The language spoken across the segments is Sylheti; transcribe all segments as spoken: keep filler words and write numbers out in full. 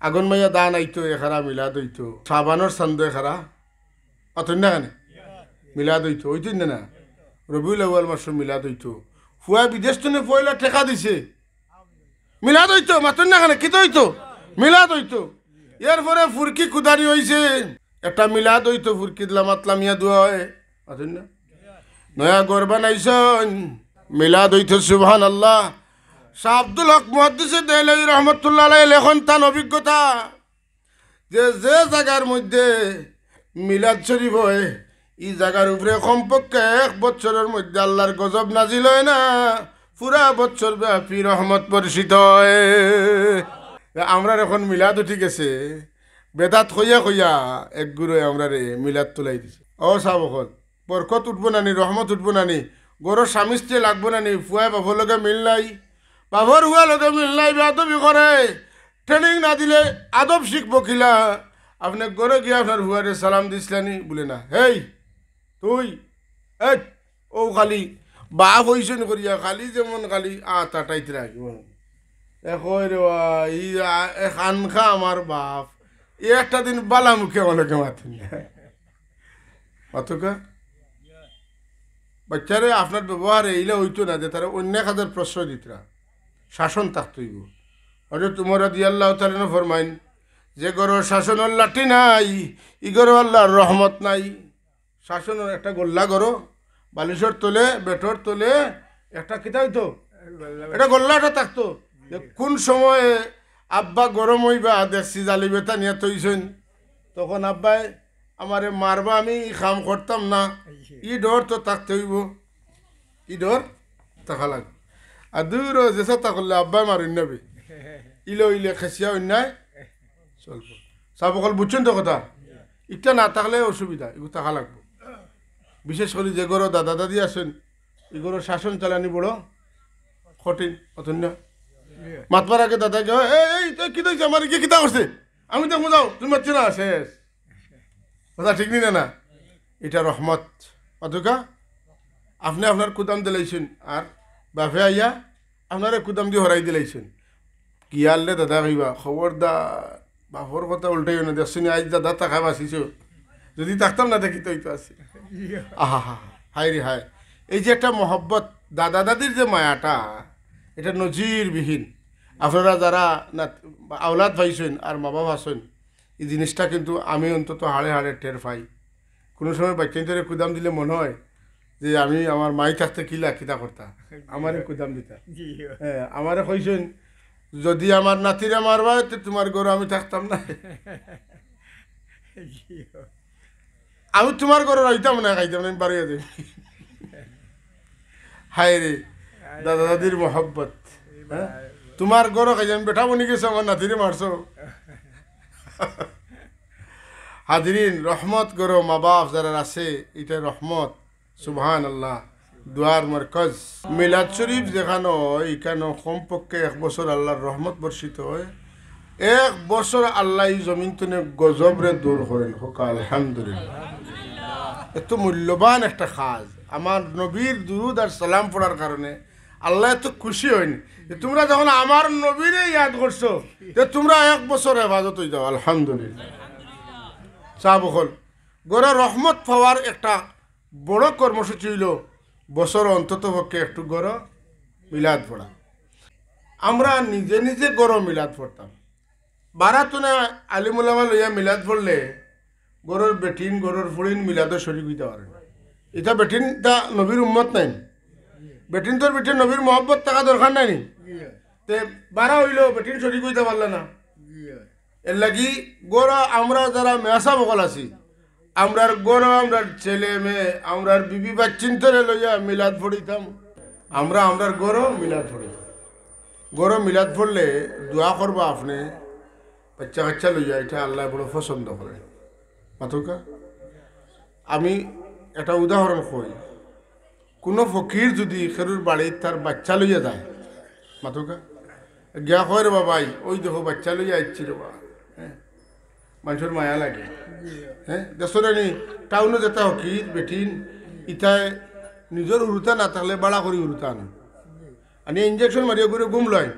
আগন মাইয়া ধান আইতো, এখারা মিলাদ অইতো। শাবানর চান্দো এখারা, অতন না কেনে? মিলাদ অইতো, অইতো না না? রবিউল আউয়াল মাসো মিলাদ অইতো। ফুয়া বিদেশ তনে পয়লা টেকা দিছে, মিলাদ অইতো, মাতইন না কেনে? কিতা অইতো? মিলাদ অইতো। এরপরে ফুরকি কুদানি অইছে, একটা মিলাদ অইতো, ফুরকিত লামাত লামিয়া দোয়া অয়, মাতইন না? নয়া ঘর বানাইছইন, মিলাদ অইতো, সুবহানাল্লাহ। শাহ আব্দুল হক মুহাদ্দিসে দেহলভী রহমতুল্লাহ আলাইহি লেখইন তান অভিজ্ঞতা, যে, যে জাগার মধ্যে মিলাদ শরীফ অয়, ই জাগার উপরে কমপক্ষে এক বছরর মধ্যে আল্লার গজব নাজিল অয় না, পুরা বছর ব্যাপী রহমত বর্ষিত অয়। আমরার অখন মিলাদ উঠি গেছে, বেদাত কইয়া কইয়া এক গুরুয়ে আমরারে মিলাদ তুলাই দিছে। ও সাব অকল, বরকত উঠবো না নি, রহমত উঠবো না নি, ঘরর স্বামী স্ত্রী লাগবো না নি, ফুয়ায় বাপর লগে মিল নাই, বাপর ফুয়ার লগে মিল নাই, বেয়াদবি করে, training না দিলে আদব শিখবো কিলা? আপনে ঘরো গিয়া আপনার ফুয়ারে সালাম দিছলা নি? বুলে না। হেই, তুই, এই, ও খালি বাপ অইছইন করিয়া খালি যেমন খালি আত আটাইতে রাখবো। এ কয় রে বা, ই আ-, এ খানখা আমার বাপ, ই একটা দিন বালা মুখে আমার লগে মাতইন না। মাতউক্কা? বাচ্চারে আপনার ব্যবহারে ইলা অইতো না যে তারা অইন্য কাজর প্রশ্রয় দিতরা। শাসন থাকতে অইবো। হযরত উমর রাদিয়াল্লাহু তাআলা আনহু ফরমাইন, যে ঘরো শাসনর লাঠি নাই, ই ঘরো আল্লার রহমত নাই। শাসনর একটা গল্লা ঘরো, বালিশর তলে, বেটর তলে একটা কিতা অইতো? একটা গল্লা একটা থাকতো। যে কোন সময়ে আব্বা গরম অইবা, দেখছি জালি বেটা নিয়া থইছইন, তখন আব্বায় আমারে মারবা, আমি ই কাম করতাম না। ই ডর তো থাকতে অইবো, ই ডর থাকা লাগবো। আর দুরো যেসা তা করলে আব্বায় মারইন না বে। ইলে ইলে খেসিয়া অইন্যায় চলবো। সাব অকল বুঝছইন তো কথা? ইটা না থাকলে অসুবিধা, ইগু থাকা লাগবো। বিশেষ করি যে ঘরো দাদা দাদি আছইন, ই ঘরো শাসন চালানি বড় কঠিন, অতন না? মাতবার আগে দাদায় কয়, "এই, এই, তুই কিতা অইছে? আমারে কিতা করছে? আমি তো বুঝাও, তুমি মাতছো না, শেষ।" কথা ঠিক নি না, না? ইটা রহমত। অতকা আপনে আপনার কুদাম দিলাইছইন, আর বাপে আইয়া আপনারে কুদাম দি হরাই দিলাইছইন। কি আনলে দাদা কইবা, খবরদার, বাপর কথা উল্টাইও না, দেখছো নি, আইজ দাদা থাকায় বাঁচিছো, যদি থাকতাম না, দেখি তো অইতো আছে। আহা হা, হায় রে হায়। এই যে একটা মহব্বত, দাদা দাদির যে মায়াটা, এটা নজিরবিহীন। আপনারা যারা না, আওলাদ পাইছইন আর মা বাপ আছইন, এই জিনিসটা কিন্তু আমি অন্তত হাড়ে হাড়ে টের পাই। কোনো সময় বাচ্চাইন্তরে কুদাম দিলে মনে হয় যে আমি আমার মাই থাকতে কিলা কিতা করতা, আমারে কুদাম দিতা। জি। হ্যাঁ, আমারে কইছইন, "যদি আমার নাতিরে মারবায়, তে তুমার ঘরো আমি থাকতাম না।" জি। "আমি তুমার ঘরো রইতাম না, খাইতাম না, আমি বারইয়া যাই।" হায় রে, দাদা দাদির মহব্বত। হ্যাঁ? তুমার ঘরো খাইতাম, বেটা বনি গেছো, আমার নাতিরে মারছো। হাজিরিন, রহমত ঘরো মা বাপ যারা আছে, ইটা রহমত। সুবহানাল্লাহ। দোয়ার মরকজ। মিলাদ শরীফ যেখানো, ইখানো কমপক্ষে এক বছর আল্লার রহমত বর্ষিত হয়। এক বছর আল্লায় ই জমিন তনে গজবরে দূর করইন। কউক্কা আলহামদুলিল্লাহ। এত মূল্যবান একটা কাজ। আমার নবীর দুরুদ আর সালাম পড়ার কারণে আল্লায় এত খুশি অইন যে তুমরা যখন আমার নবীরে ইয়াদ করছো, তে তুমরা এক বছর হেফাজত অইযাও। আলহামদুলিল্লাহ। সাব অকল, ঘরো রহমত পাওয়ার একটা বড় কর্মসূচি অইলো বছরো অন্তত পক্ষে একটু ঘরো মিলাদ পড়া। আমরা নিজে নিজে ঘরো মিলাদ পড়তাম। বারা তনে আলিম উলামা লইয়া মিলাদ পড়লে ঘরর বেটিন, ঘরর ফুড়িন মিলাদো শরিক অইতা পারে না। ইতা বেটিনতা নবীর উম্মত নায়নি? বেটিনতর ভিতরে নবীর মহব্বত থাকা দরকার নায়নি? তে বারা অইলো, বেটিন শরিক অইতা পারলা না। এরলাগি ঘরো আমরা যারা মেসাব অকল আছি, আমরার ঘরো আমরার ছেলে মেয়ে, আমরার বিবি বাচ্চিন্তরে লইয়া মিলাদ পড়িতাম। আমরা আমরার ঘরো মিলাদ পড়িতাম। ঘরো মিলাদ পড়লে দোয়া করবা আপনে, বাচ্চা কাচ্চা লইয়া, ইটা আল্লায় বড় পছন্দ করে। মাতউক্কা? আমি একটা উদাহরণ কই, কুনু ফকির যুদি কেউর বাড়িত তার বাচ্চা লইয়া যায়, মাতউক্কা, গিয়া কয়, "রে বা ভাই, অউ দেখো বাচ্চা লইয়া আইছি রে বা।" হ্যাঁ, মানষর মায়া লাগে। হ্যাঁ, দেখছো না নি, টাউনো যেতা ফকির বেটিন, ইতায় নিজর হুরুতা না থাকলে ভাড়া করি হুরুতা আনে। আনি injection মারিয়া ঘুরে ঘুম লয়।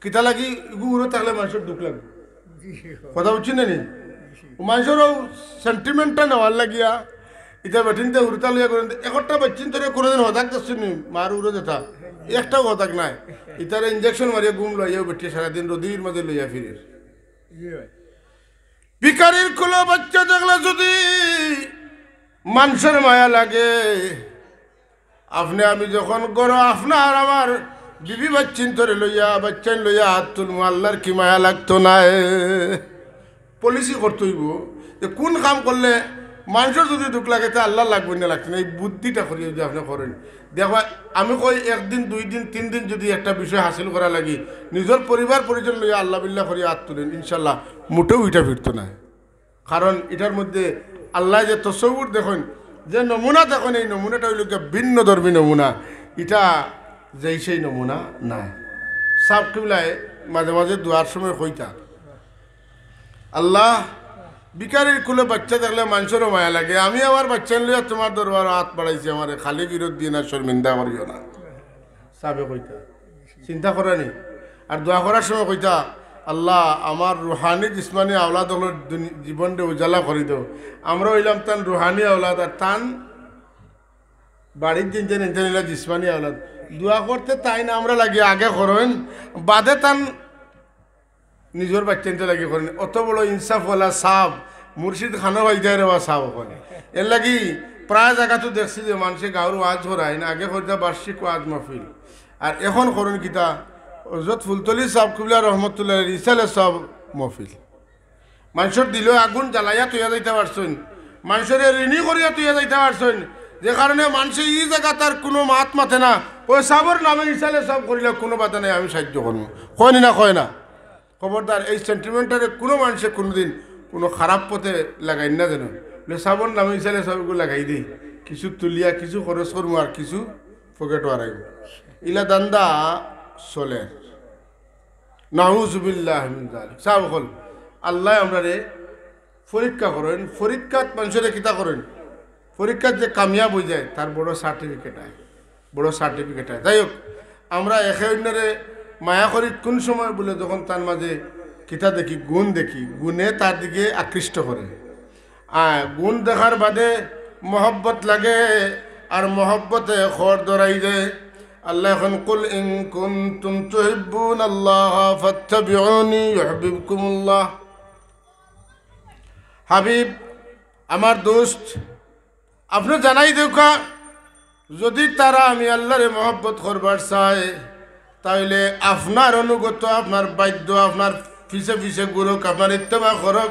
কিতা লাগি? ইগু হুরু থাকলে মানষর দুখ লাগবো। কথা বুঝছইন নি? মানষর অউ sentimentটা নেওয়ার লাগিয়া ইতা বেটিন্তে হুরুতা লইয়া করেন। একটা বাচ্চিন্তরে কোনোদিন হজাক দেখছইন নি? মার উরো যেতা একটাও হজাক নাই। ইতারে injection মারিয়া ঘুম লইয়াও বেটিয়ে সারাদিন রোদির মাঝে লইয়া ফিরের। ভিখারির কুলো বাচ্চা দেখলে যুদি মানষর মায়া লাগে, আপনে আমি যখন ঘরো আপনার আমার বিবি বাচ্চিন্তরে লইয়া, বাচ্চাইন লইয়া আত তুলমু, আল্লার কি মায়া লাগতো নায়? Policy করতে অইবো যে কুন কাম করলে মানষর যুদি দুখ লাগে, তে আল্লার লাগবো না লাগতো না, ই বুদ্ধিটা করি যুদি আপনে করেন। দেখবা, আমি কই একদিন, দুই দিন, তিন দিন যুদি একটা বিষয় হাসিল করা লাগি, নিজর পরিবার পরিজন লইয়া আল্লা বিল্লা করি আত তুলেন, ইনশাল্লাহ মুটেও ইটা ফিরতো নায়। কারণ ইটার মধ্যে আল্লায় যে তসব্বুর দেখইন, যে নমুনা দেখইন, এই নমুনাটা অইলো গিয়া ভিন্নধর্মী নমুনা, ইটা যেই সেই নমুনা নায়। সাব কিবলায় মাঝে মাঝে দোয়ার সময় কইতা, "আল্লাহ, ভিখারির কুলো বাচ্চা দেখলে মানষরও মায়া লাগে, আমি আমার বাচ্চাইন লইয়া তুমার দরবারো আত বাড়াইছি, আমারে খালি ফিরত দিও না, শর্মিন্দা করিও না।" সাবে কইতা, চিন্তা করইন নি? আর দোয়া করার সময় কইতা, "আল্লাহ, আমার রুহানি জিসমানি আওলাদ অকলর দুনি-, জীবনরে উজালা করি দেও।" আমরা অইলাম তান রুহানি আওলাদ, আর তান বাড়ির দিন যেন ইনসান অইলা জিসমানি আওলাদ। দোয়া করতে তাইন আমরা লাগি আগে করইন, বাদে তান নিজর বাচ্চাইন্তর লাগি করইন। অত বড় ইনসাফওয়ালা সাব, মুর্শিদ খানো পাইতায় রে বা সাব অকল। এর লাগি প্রায় জাগাত দেখছি যে মানষে গাউর ওয়াজ করাইন, আগে করতা বার্ষিক ওয়াজ মাহফিল, আর এখন করইন কিতা? হজরত ফুলতলি সাব কিবলা রহমতুল্লাহ ইসালে সাব মাহফিল। মানষর দিলো আগুন জ্বালাইয়া থইয়া যাইতা পারছইন, মানষরে ঋণী করিয়া থইয়া যাইতা পারছইন, যে কারণে মানষে ই জাগাত আর কুনু মাত মাতে না। অউ সাবর নামে ইসালে সাব করিলে কুনু বাধা নাই, আমি সাহায্য করমু। কয় নি না, কয় না? খবরদার, এই sentimentটারে কুনু মানষে কুনুদিন কুনু খারাপ পথে লাগাইন না যেন। বলে, "সাবর নামে ইসালে সাবগু লাগাই দেই, কিছু তুলিয়া কিছু খরচ করমু আর কিছু পকেটো হারাইমু।" ইলা ধান্দা চলের। নাউজুবিল্লাহ মিন যালিক। সাব অকল, আল্লায় আমরারে পরীক্ষা করইন, পরীক্ষাত মানষরে কিতা করইন? পরীক্ষাত যে কামিয়াব অইযায়, তার বড় certificate আয়, বড় certificate আয়। যাই হোক, আমরা একে অইন্যরে মায়া করি কুন সময়? বলে, যখন তার মাঝে কিতা দেখি? গুণ দেখি, গুণে তার দিকে আকৃষ্ট করে। আর গুণ দেখার বাদে মহব্বত লাগে, আর মহব্বতে খর ধরাই দেয়। আল্লায় কইন, "কুল ইন কুনতুম তুহিব্বুনাল্লাহা ফাত্তাবিউনি ইউহবিবকুমুল্লাহ।" হাবিব, আমার দোস্ত, আপনে জানাই দেউক্কা, যুদি তারা আমি আল্লারে মহব্বত করবার চায়, তাইলে আপনার অনুগত, আপনার বাধ্য, আপনার পিছে পিছে ঘুরউক, আপনার ইত্তেবা করউক।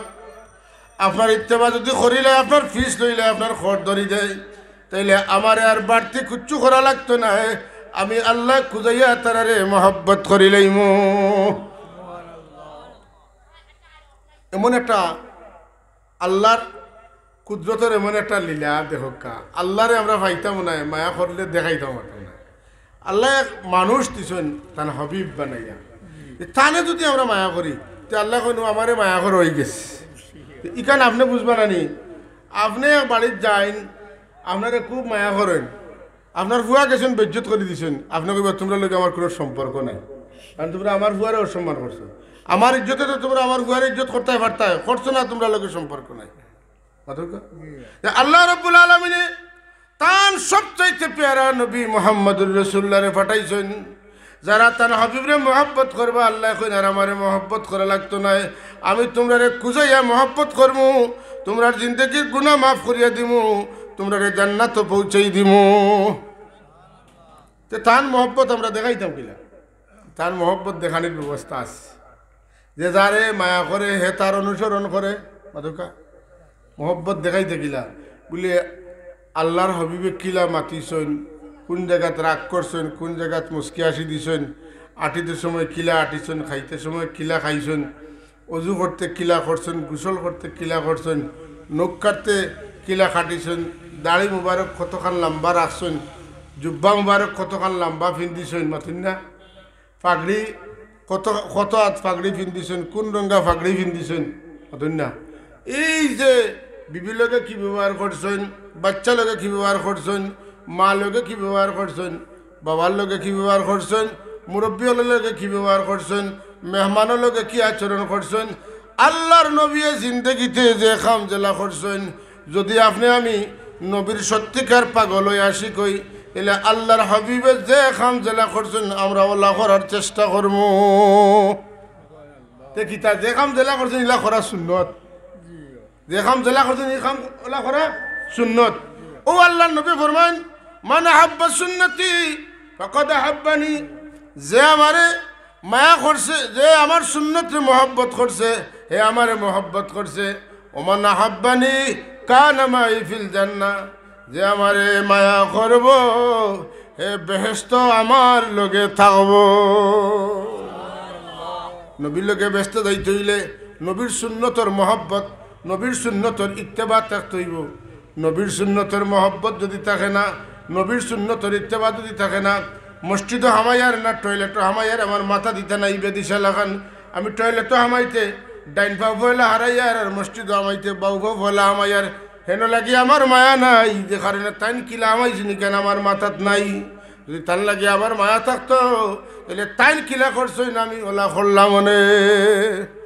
আপনার ইত্তেবা যুদি করিলে, আপনার পিছ লইলে, আপনার খর ধরি দেয়, তাইলে আমারে আর বাড়তি কুচ্ছু করা লাগতো নায়। আমি আল্লায় খুজাইয়া তারারে মহব্বত করিলাইমু। এমন একটা আল্লার কুদরতর এমন একটা লীলা দেখউক্কা, আল্লারে আমরা পাইতাম নায়, মায়া করলে দেখাইতাম পারতাম নায়। আল্লায় এক মানুষ দিছইন তান হাবিব বানাইয়া। তানে যুদি আমরা মায়া করি, তে আল্লায় কইন, "আমারে মায়া করো, অইগেছে।" ইখান আপনে বুঝবা না নি? আপনে এক বাড়িত যাইন, আপনারে খুব মায়া করইন, আপনার ফুয়া গেছইন, বেইজ্জত করি দিছইন, আপনে কইবা, "তুমরার লগে আমার কুনু সম্পর্ক নাই, কারণ তুমরা আমার ফুয়ারে অসম্মান করছো। আমার ইজ্জতে তো তুমরা আমার ফুয়ারে ইজ্জত করতায় পারতায়, করছো না, তুমরার লগে সম্পর্ক নাই।" মাতউক্কা? যে আল্লাহ রাব্বুল আলামিনে তান সবচাইতে পেয়ারা নবী মুহাম্মদুর রাসূলুল্লাহরে পাঠাইছইন। যারা তান হাবিবরে মহব্বত করবা, আল্লায় কইন, "আর আমারে মহব্বত করা লাগতো নায়, আমি তুমরারে খুজাইয়া মহব্বত করমু, তুমরার জিন্দেগির গুনা মাফ করিয়া দিমু, তুমরারে জান্নাতো পৌঁছাই দিমু।" তে তান মহব্বত আমরা দেখাইতাম কিলা? তান মহব্বত দেখানির ব্যবস্থা আছে। যে যারে মায়া করে, হে তার অনুসরণ করে। মাতউক্কা? মহব্বত দেখাইতে কিলা? বুলে, আল্লার হাবিবে কিলা মাতিছইন, কুন জাগাত রাগ করছইন, কুন জাগাত মুচকি হাসি দিছইন, আটিতে সময় কিলা আটিছইন, খাইতে সময় কিলা খাইছইন, অজু করতে কিলা করছইন, গোসল করতে কিলা করছইন, নখ কাটতে কিলা কাটিছইন, দাড়ি মুবারক কতখান লাম্বা রাখছইন, জুব্বা মুবারক কতখান লাম্বা ফিন্দিছইন, মাতইন না? পাগড়ি কত, কত আত পাগড়ি ফিন্দিছইন, কুন রঙা পাগড়ি ফিন্দিছইন, মাতইন না? এই যে বিবির লগে কি ব্যবহার করছইন, বাচ্চার লগে কি ব্যবহার করছইন, মার লগে কি ব্যবহার করছইন, বাবার লগে কি ব্যবহার করছইন, মুরব্বি অকলর লগে কি ব্যবহার করছইন, মেহমানর লগে কি আচরণ করছইন, আল্লাহর নবীয়ে জিন্দেগিতে যে কাম যেলা করছইন, যুদি আপনে আমি নবীর সত্যিকার পাগল অই আশিক অই, তাইলে আল্লাহর হাবিবে যে কাম যেলা করছইন, আমরা অলা করার চেষ্টা করমু। তে কিতা, যে কাম যেলা করছইন, ইলা করা সুন্নত। যে কাম যেলা করছইন, ই কাম অলা করা সুন্নত। অউ আল্লাহর নবী ফরমাইন, "মান আহাব্বা সুন্নতি ফাকাদ আহাব্বানি।" যে আমারে মায়া করছে, যে আমার সুন্নতরে মহব্বত করছে, হে আমারে মহব্বত করছে। "ওমান আহাব্বানি কানা মাই ফিল জান্নাহ।" যে আমারে মায়া করবো, হে বেহেশতো আমার লগে থাকবো। নবীর লগে বেহেশতো যাইতে অইলে নবীর সুন্নতর মহব্বত, নবীর সুন্নতর ইত্তেবা থাকতে অইবো। নবীর সুন্নতর মহব্বত যুদি থাকে না, নবীর সুন্নতর ইত্তেবা যুদি থাকে না, মসজিদো হামাইয়ার না টয়লেটো হামাইয়ার, আমার মাথা দিতা নাই বেদিশা লাখান। আমি টয়লেটো হামাইতে ডাইন পাও পয়লা হারাইয়ার, আর মসজিদো হামাইতে বাউ পাও পয়লা হামাইয়ার। হেন লাগি আমার মায়া নাই, যে কারণে তাইন কিলা হামাইছইন ইখান আমার মাথাত নাই। যুদি তান লাগি আমার মায়া থাকতো, তাইলে তাইন কিলা করছইন আমি অলা করলাম অনে।